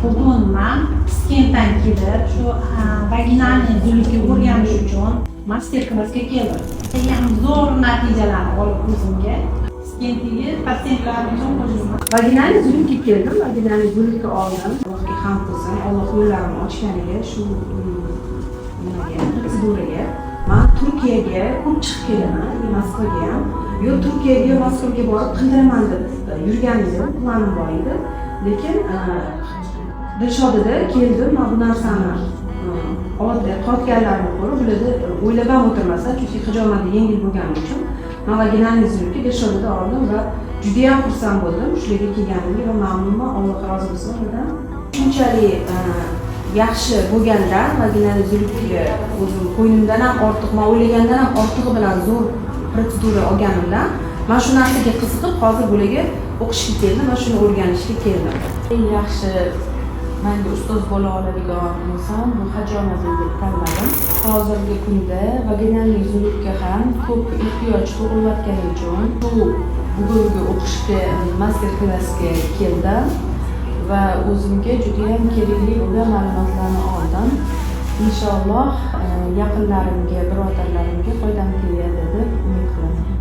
Bugun man Piskentdan kelib, shu вагинальный зуд ga o'rganish uchun master klassga keldim. Ham zo'r natijalarni olib o'zimga. Piskentdagi patsientlar uchun qo'shilman. Вагинальный зуд ga keldim, вагинальный зуд ga oldim. Allohga hamd qilsin, Alloh yo'llarimni ochganiga shu nimaga, protseduraga. Man Turkiyaga ko'p chiqib kelaman, и Moskvaga ham. Yo Turkiyaga, yo Moskvaga borib qildiraman deb yurgan edim, planim bor edi. Lekin Dilshodida keldim, man bu narsani qilayotganlarini ko'rib, bularda o'ylab ham o'tirmasdan, chunki hijomada yengil bo'lgani uchun man вагинальный зуд ga Dilshodida oldim va judayam xursand bo'ldim shularga kelganimga va mamnunman. Alloh rozi bo'lsin ulardan. Shunchalik yaxshi bo'lgandan вагинальный зуд ga o'zim ko'nglimdan ham ortiq, man o'ylagandan ham ortig'i bilan zo'r protsedura olganimdan man shu narsaga qiziqib, hozir bularga o'qishga keldim va shuni o'rganishga keldim. Eng yaxshi manga ustoz bo'la oladigan inson bu Hajoma deb tanladim. Hozirgi kunda вагинальный зуд ga ham ko'p ehtiyoj tug'ilayotgani uchun bu bugungi o'qishga, master klassga keldim va o'zimga judayam kerakli bo'lgan ma'lumotlarni oldim. Inshaalloh, yaqinlarimga, birodarlarimga foydam tegadi deb umid qilaman.